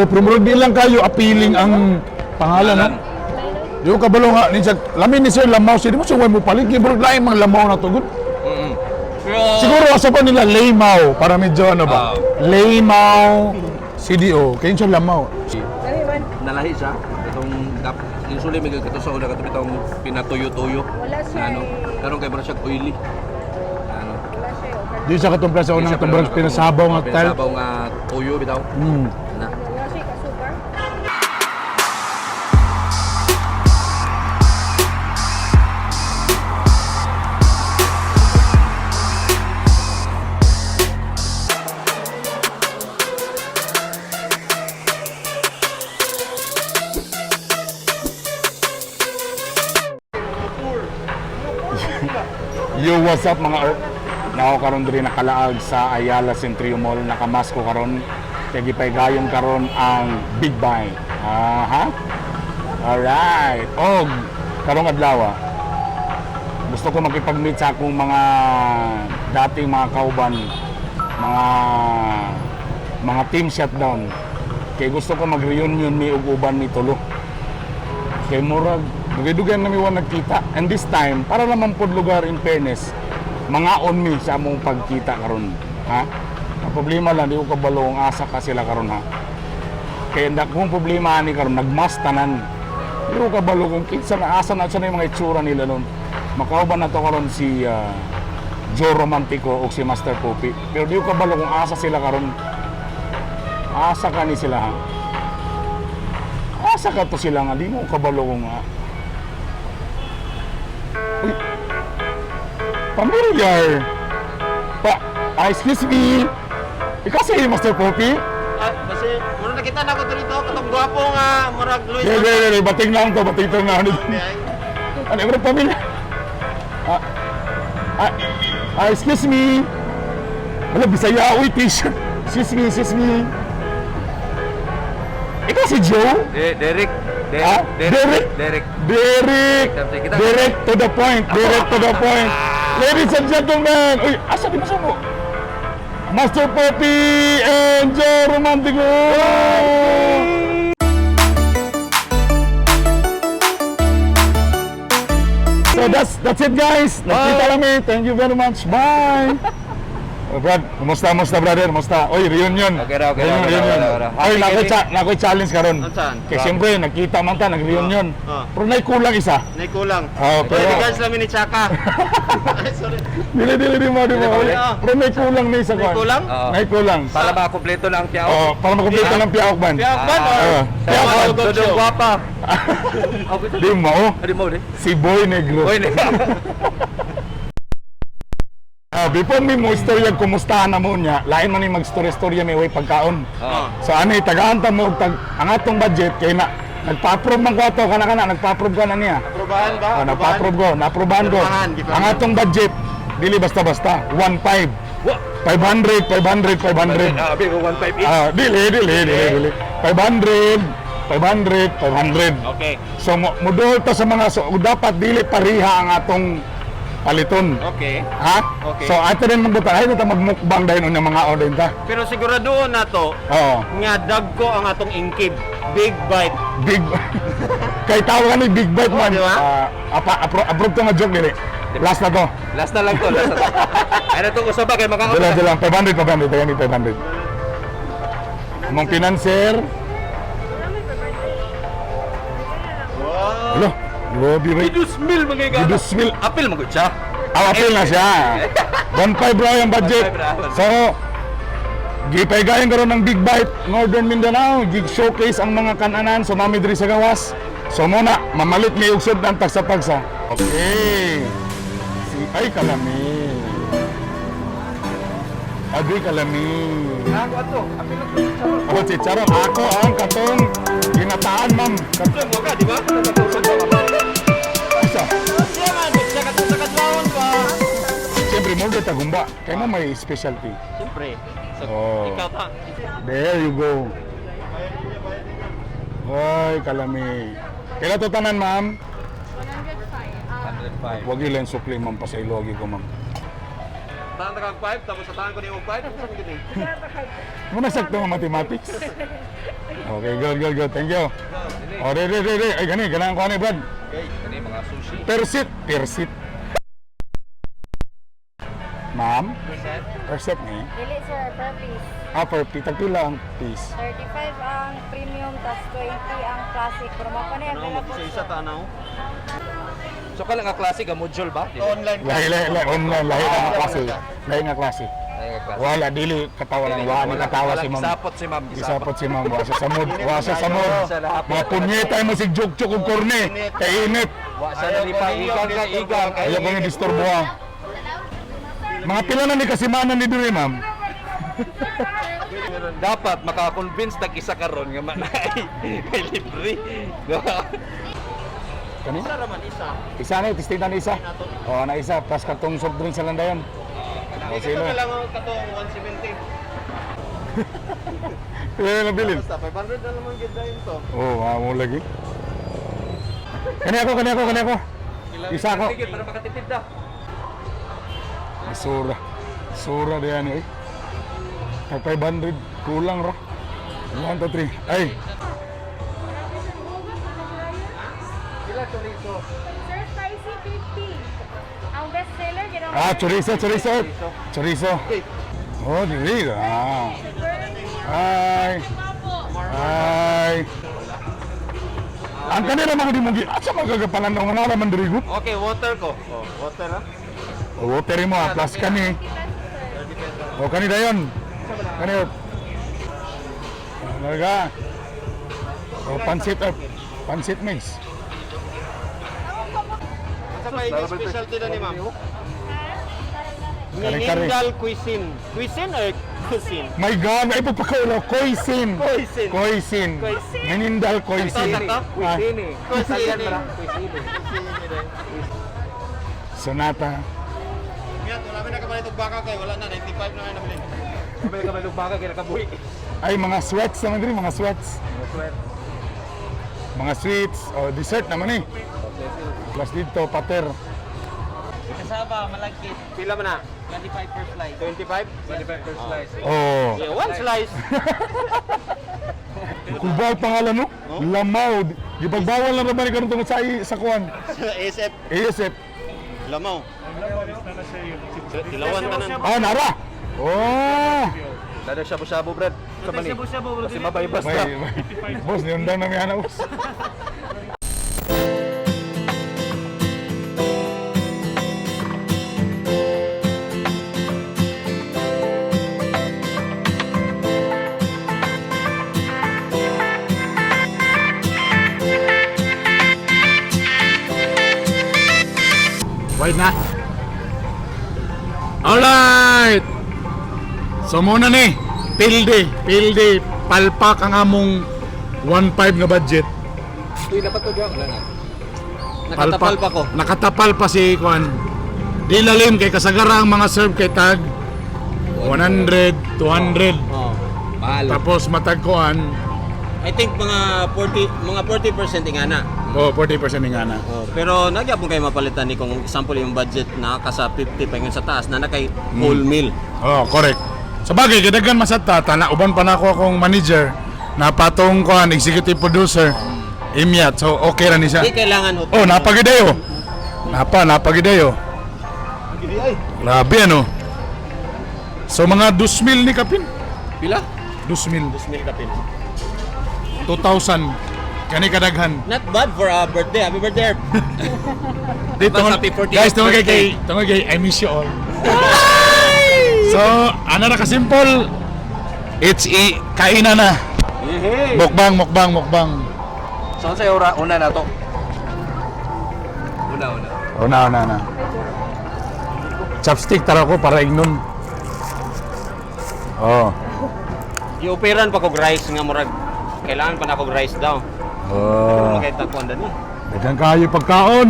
CDO, pero murag di lang kayo appealing ang pangalan, no? Di ko kabalo nga, ni siya, lamin ni Sir Lamaw, siya, di mo siya mo palit, kaya murag lain mga lamaw na to, good. Pero, Siguro asa pa nila Laymaw, para medyo ano ba? Ah. Laymaw CDO, kaya siya Lamaw. Dami man. Nalahi siya. Itong, usually may kato sa una, kato itong pinatuyo-tuyo. Wala siya Na ano, eh. karon kay mura siya oily. Ano? Wala siya eh. Di siya katong sa unang Siya itong pero pinasabaw nga style. Pinasabaw nga tuyo bitaw. Na. Wala siya kasugar. Yo, what's up, mga art? Nako karon diri nakalaag sa Ayala Centrio Mall, nakamasko karon. Kay gipaygayon karon ang Big Bang. Aha. Alright. Og karong adlaw, gusto ko makipag-meet sa akong mga dating mga kauban, mga team shutdown. Kay gusto ko mag-reunion mi ug uban mi tulo. Kay murag dugay-dugay na mi wa nagkita. And this time, para naman pod lugar, in fairness, mga on mi sa among pagkita karon. Ha? Ang problema lang, di ko kabalo kung asa ka sila karon, ha. Kay ang akong problema ani karon, nagmas tanan. Di ko kabalo kung kinsa na asa na sa na yung mga itsura nila nun. Makauban na to karon si Joe Romantico o si Master Poppy. Pero di ko kabalo kung asa sila karon. Asa ka ni sila, ha? Asa ka to sila nga, di mo kabalo kung nga. Uy! Familiar! Pa, excuse me! Ikaw si Master Poppy? Ah, kasi mura nakita na ako dito katong gwapo nga murag Luis. Di, di, di, di, bating lang to, bating to nga. Ano, ano, ano, pamilya? Excuse me! Wala, Bisaya, uy, t-shirt. Excuse me, excuse me. Ikaw si Joe? Derek. Derek. Ah, Derek? Derek. Derek! Kita- Direct to the point! Direct to the point! Ladies and gentlemen! Uy, asa di mo mo? Master Poppy and Joe Romantico! So that's it, guys. Nakita kami. Thank you very much. Bye. Oh, Brad, kumusta, kumusta, brother? Kumusta? Oy, reunion. Okay ra, okay ra, Reunion, okay ra, reunion. okay ra, okay ra. Oy, Happy nakoy, kini. nakoy challenge karon. Unsan? Kay siyempre, nagkita man ta, nag-reunion. Oh. Pero nay kulang isa. Nay kulang. Oh, pero Pwede guys lang ni Chaka. Ay, sorry. Dili, dili, di mo, di mo. Dili, Pero may kulang na isa May kwan. kulang? Oo. May kulang. Para makumpleto na ang tiyaw. Oh, para makumpleto ng piyaok ban. Piyak ban or Ah, piyak ban. Dog Dodong show? guwapa. Okay. Di mo, oh. Adi mo, di. Si Boy Negro. Oy, ne. Ah, before mi mo istorya kumustahan na mo niya, lain man ni mag-story-storya may way pagkaon. Oo. So ano, tagaan ta mo og tag ang atong budget kay na nagpa-approve man ko ato kana kana nagpa-approve ka na niya. Aprobahan ba? Oh, nagpa-approve ko, na-approvehan ko. Pirmahan, gipirmahan. Ang atong budget dili basta-basta, 1.5. Wa. 500, 500, 500. Ah, abi ko 1.5 each. Ah, dili, dili, dili, dili. 500, 500, 500. Okay. So mo mudol ta sa mga, so dapat dili pariha ang atong paliton. Okay. Ha? Okay. So ato rin magbutan ay ta magmukbang dahil unya mga order ta. Pero sigurado na to Oo. nga dagko ang atong ingkib. Big bite. Big Kay tawag ni Big Bite Oo, man. di ba? Ah, approve to nga joke dili. Last na to. Last na lang to, last na to. Ano to usaba kay makaka. Dala dala 500, 500, 500, 500. Among financer. Wow. Hello. Grabe ba? Gidus mil mga gana. Gidus mil. Apil mo gud siya. Ah, apil na siya. 1.5 bro yung budget. 1.5 bro. So, gipaygayon karon ng Big Bite Northern Mindanao, gig showcase ang mga kananan so mami diri sa gawas. So muna, mamalit mi og sudlan tagsa-tagsa. Okay. Si ay kalami. Abi kalami. Ako ato. Apil na to. Oh, chicharon. Ako ang katong ginataan, ma'am. Ito mo ka, di ba? Isa. Siya man, siya katong sa kadlawon ba? Siyempre, mo tagumba. Kaya mo may specialty. Siyempre. So, Oh. ikaw ta. There you go. Ay, kalami. Kailan to tanan, ma'am? 105. 105. Wag yung lens sukli, ma'am. Pasaylo, ko, ma'am. Tataan ta kag 5 tapos tataan ko ni og 5. Unsa man gid ni? Muna sakto nga mathematics. Okay, good, good, good. Thank you. Oh, re, re, re, re. Ay, gani, ganahan ko ani, Brad. Okay, kani mga sushi. Persit, persit. Ma'am? Persit ni? Dili sir, per piece. Ah, per piece. Tagpila ang piece. 35 ang premium, tas 20 ang classic. Pero mo pa na Ano available isa isa sir. tanaw? So kala nga klase ga module ba? Dili. Online. Lahi, lahi, lahi. Online, lahi nga klase. Lahi nga klase. Lahi nga klase. Wala, dili katawa lang. Wala, ni katawa si ma'am. Isapot si ma'am. Isapot si ma'am. Wasa sa mood. Wasa sa mood. Mga punyeta mo si joke-joke ug korne. Kay init. Wa sa nalipa igang ka igang. Ayaw ko nga disturbo ah. Mga pila na ni kasimana ni diri, ma'am. Dapat maka-convince tag isa karon nga manay may libre. Kani? Isa ra man isa. Isa na, testing na isa. Oo, na isa. Plus katong soft drink sa landayon. O, Ito sino? na lang ang katong 170. Pila na nabilin? Basta 500 na naman gid dayon to. Oo, oh, amo lagi. Kani ako, kani ako, kani ako. Isa ako. Sige, para makatipid na. Sura. Sura diyan eh. Tag 500 kulang ra. 1, 2, 3. Ay, Pila chorizo? Sir, spicy 50. Ang best seller, ginawa. Ah, chorizo, chorizo. Chorizo. Oh, diri. Ah. Hi. Hi. Ang kanila mga di mo gi. Asa magagapalan ng mga naman diri gud. Okay, water ko. Oh, water ah. O water mo ah, plus kani. O kani dayon. Kani. Larga. O pansit or pansit mix. Unsa pa yung specialty na ni ma'am? Kare-kare. Ningal cuisine. Cuisine or cuisine? My God, ay pagpakaulaw. Koisin. Koisin. Koisin. Koisin. Menindal koisin. Sakto, Ah, Cuisine. Cuisine. Cuisine. Sonata. Miyat, wala mi nakapalit og baka kay wala na 95 na nabili. Kamay kamay baka kay nakabuhi. Ay, mga sweats naman diri, mga sweats. Mga sweets, o dessert naman eh. Plus dito, pater. Kasama, malagkit. Pila man na? 25 per slice. 25? 25 per slice. Oh. Yeah, one slice. Kulba ang pangalan no? Lamaw. Gipagbawal na naman karon tungod sa sa kuan. ASF ASF. Lamaw. Dilawan tanan. Ah, nara. Oh. Dada shabu-shabu, Brad. Sa mani. Kasi mabaybas na. May, may. Boss, niundang na may anak, boss. Wait na. Alright! So muna ni, pildi, pildi, palpak ang among 1.5 nga budget. Uy, dapat to wala na. Nakatapal pa ko. Nakatapal pa si Kwan. Di lalim kay kasagara ang mga serve kay tag 100, 200. Oh. Mahal. Tapos matagkuan, I think mga 40 mga 40% ingana. oh 40% nga na. Oh, pero nagyapon kayo mapalitan ni kung example yung budget na kasa 50 pa sa taas na na kay whole meal. Oh, correct. Sa bagay, gadagan masata, tana, uban pa na ako akong manager, napatong kuan, executive producer, imyat. So, okay ra ni siya. Di kailangan hotel. Oh, napagidayo. Napa, napagidayo. Grabe ano. So mga 2,000 ni Kapin. Pila? 2,000. 2,000 kapin. 2,000. Kani kadaghan. Not bad for a birthday. Happy birthday. Herb. Di, tungod, happy 40th guys, tungod kay, birthday. kay, tungod kay, I miss you all. So, ano na kasimple? It's i kainan na. Mukbang, mukbang, mukbang. So, sa ora, una na to. Una, una. Una, una, una. Chopstick tara ko para ignon. Oh. Gioperan pa kog rice nga murag kailangan pa na kog rice daw. Oh. Makita ko andan ni. Daghang kayo pagkaon.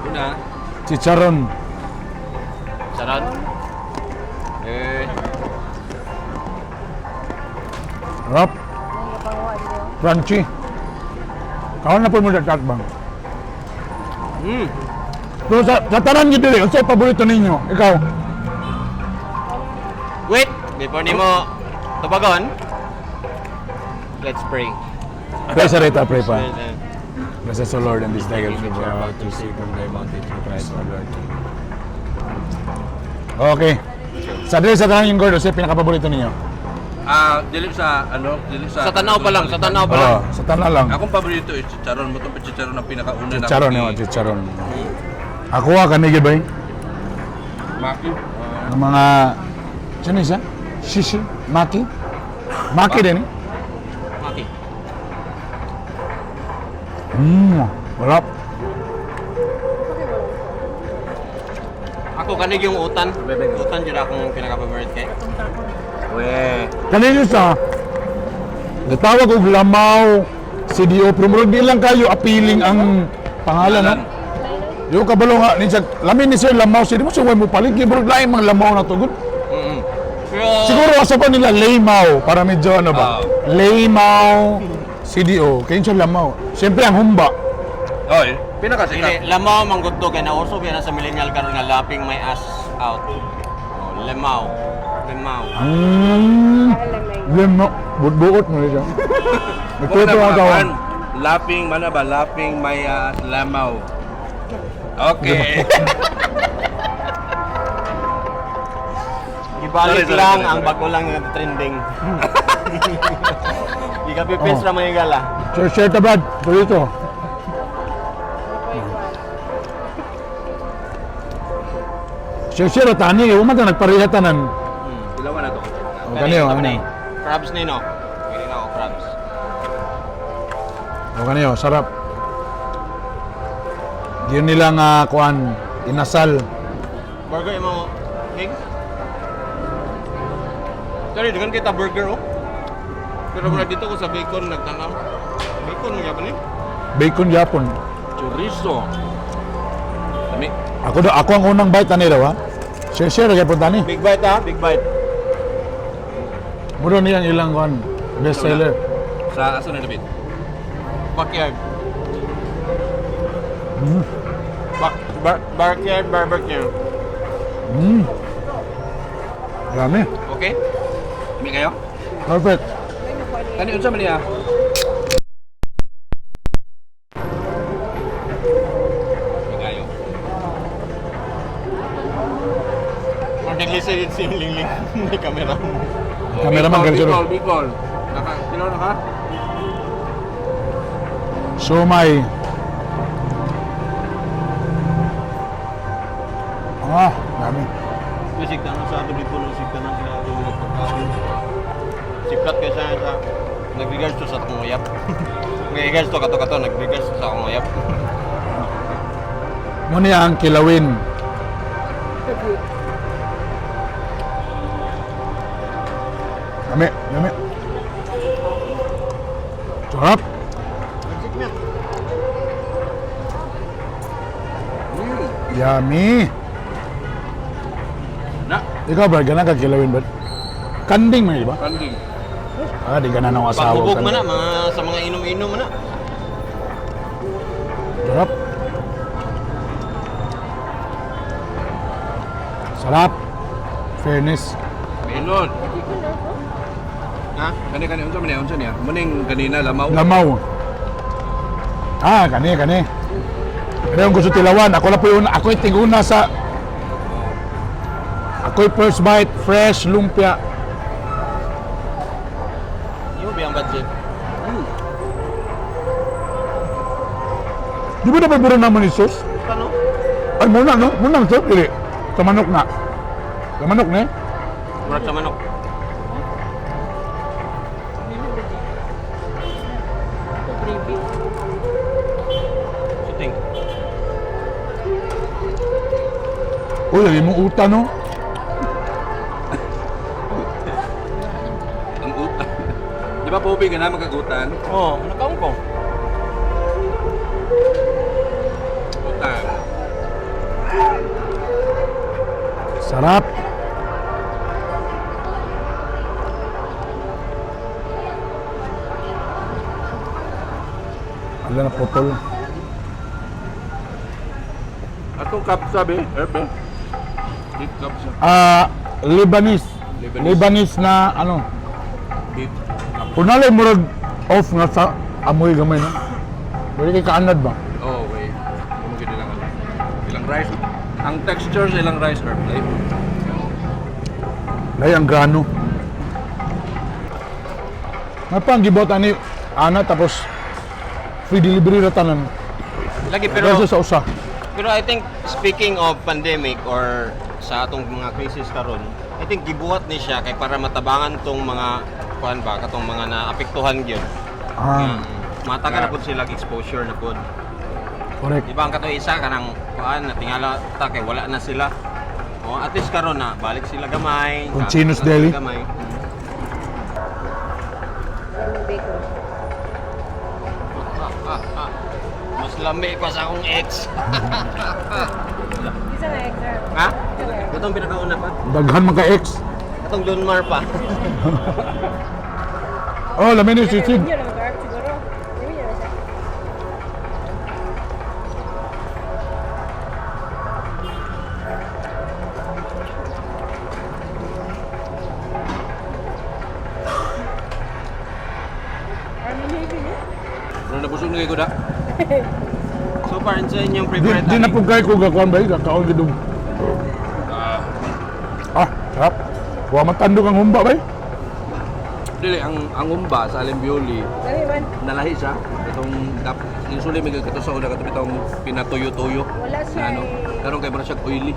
Una. Chicharon. Sarad. Eh, Rap. Crunchy. Kaon na po mo sa bang. Pero sa tanan gyud dili, unsay paborito ninyo? Ikaw. Wait, before nimo tubagon, let's pray. Pray sa Rita, pray pa. Bless us, O Lord, and this day give us to seek of thy bounty through Christ our Lord. Okay. Sa dili sa tanan yung Gordo, unsay pinakapaborito ninyo? Ah, dili sa ano, dili sa Sa tanaw pa lang, sa tanaw pa lang. Oh, sa tanan lang. Akong paborito is chicharon. Mutong pa chicharon ang pinakauna na. Chicharon yo, chicharon. Ako ah, kani gyud bay. Maki. Ang mga sino siya? Shishi, Maki. Maki din eh. Okay. Wala. Ako kanig yung utan. Utan jud akong pinaka-favorite kay. We. Kanino sa natawag og Lamaw CDO pero murag di lang kayo appealing ang pangalan no? Yo kabalo nga ni siya lamin ni Sir Lamaw CDO mo suway mo palit kay murag lain mga Lamaw na tugod. Pero Siguro asa pa nila Laymaw para medyo ano ba? Laymaw CDO kay siya Lamaw. Siyempre ang humba. Oy, pinakasikat. Dili, lamaw manggod to kay nauso kay na sa millennial karon nga laping my ass out. Oh, lemaw. Lemaw. Lamaw. Buot-buot mo siya. Nagtuto ang kawan. Laping, mana ba? Laping may lamaw. Okay. Ibalik Sorry, sorry, lang sorry, ang sorry. bago lang nga trending. Ikapipis Oh. ra mga gala. Share, share ta Brad. Dito. Share, share tani. Uma ta nagpareha tanan. Ilawan na to. O kaniyo, Kani, ano? Crabs ni no. Pili na ako crabs. O kaniyo, sarap. Yun nila nga kuan inasal. Burger imo, King? Sorry, dugan kita burger oh. Pero mura dito ko sa bacon nagtanaw. Bacon mo gyapon ni? Bacon yapon. Chorizo. Dami. Ako do, ako ang unang bite ani daw ha. Share share gyapon tani. Big bite ah, big bite. Muro niyang ilang kuan best seller. Sa asa na David? Backyard. Backyard barbecue. Dami. Okay? Dami kayo? Perfect. Kani unsa man niya? Dami kayo. Ang naglisa yun si Lingling. May camera. Cameraman Bicol, ganito. Bicol, Bicol. Naka, sino naka? Sumay. Ah, dami. Bisig na sa ato dito, bisig na sila ato mga pagkaon. Sikat kay sa nagregards to sa akong uyap. Nagregards to kato kato, nagregards to sa akong uyap. Mo niya ang kilawin. Dami, dami. Sarap. Yummy. Na, Ikaw, Brad, ganang ka kilawin, Brad? Kanding man, di ba? kanding. Ah, di ka na ng asawa. Paghubog man na, mga, sa mga inom-inom man na. Sarap. Sarap. Fairness. Melon. Ha? Kani kani unsa man niya? Unsa niya? Muning ganina lamaw. Lamaw. Ah, kani, kani. Pero yung gusto tilawan, ako na po yung, ako yung tiguna sa... Ako yung first bite, fresh lumpia. Yung ba ang budget? Di ba dapat buro naman ni sauce? Ano? Ay, muna, no? Muna ang sauce, dili. Sa manok na. Sa manok, ne? Murag sa manok. Shooting. Uy, lagi mong uta, no? Ang utan. Di ba pubi ka na magkagutan? Oh, nakaon ko. Utan. Sarap. Ala na putol. Ato Itong kapsa be, herb eh. Beef kapsa. Ah, Lebanese. Lebanese. Lebanese na ano. Beef kapsa. Kunalay murag off nga sa amoy gamay no. Pwede kay kaanad ba? Oh, okay. Ano gid lang ano. Ilang rice. Ang texture sa ilang rice herb like. Lay ang grano. Nga pa ang gibuhat ani ana tapos free delivery ra tanan. Lagi pero Pero sa usa. Pero I think speaking of pandemic or sa atong mga crisis karon, I think gibuhat ni siya kay para matabangan tong mga kuan ba katong mga naapektuhan gyud. Ah, Mata ka na pud sila exposure na pud. Correct. Di ba ang katong isa kanang kuan natingala ta kay wala na sila. Oh, at least karon na balik sila gamay. Kung Chino's kaon na sila Deli. Gamay. Bacon. Mas lami pa sa akong ex. Isa na extra. Ha? Katong pinakauna pa. Daghan man ka ex. Katong Dunmar pa. Oh, lami ni sisig. Yun ang garb siguro. Yun yun siya. Ano nabusog na kay ko da? So far, sa inyong Di, favorite di na ani? po kay ko gakuan ba gakaon gid. Ah, sarap. Wa matandog ang humba bay. Dili ang humba sa Alimbioli Dali man. nalahi siya. Itong dap usually may kato sa una kato bitong pinatuyo-tuyo. Wala siya Na ano, eh. karon kay mura siya oily.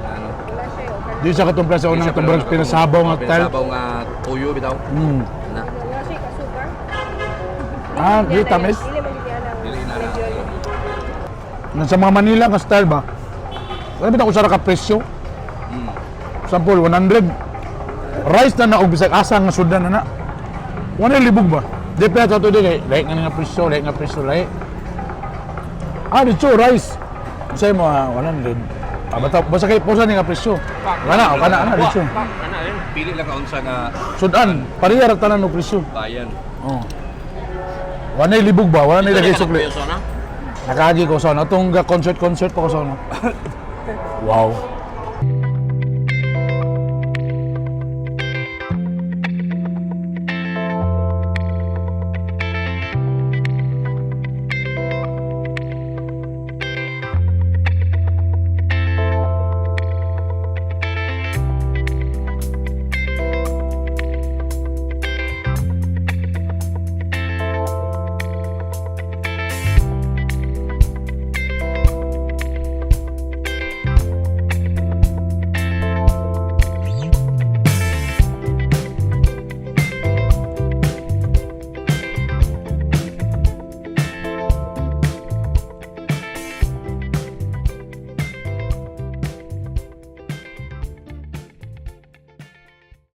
Ano? Wala siya eh. Di sa katong plaza unang itong brand pinasabaw nga style. Pinasabaw nga tuyo bitaw. Na. Wala siya kasuka. Ah, di tamis. Dili man yun ang Dili na na. Na sa mga Manila nga style ba? Wala bitaw ko sa ka presyo. Sample 100. Rice na na og bisag asa nga sudan na na. Wala libog ba? Di pa to di kay lahi nga nga presyo, lahi nga presyo, lahi. Ah, dito rice. Say mo ah, 100. Ah, basta basta kay posa ni nga presyo. Kana, kana ana dito. Ana rin, pili lang ka unsa nga Sudan, pareha ra tanan og presyo. bayan. Oh. Wala libog ba? Wala na ilagay sukli. Seryoso na? Nakaagi ko sa ano. Itong concert-concert pa ko sa ano. Wow.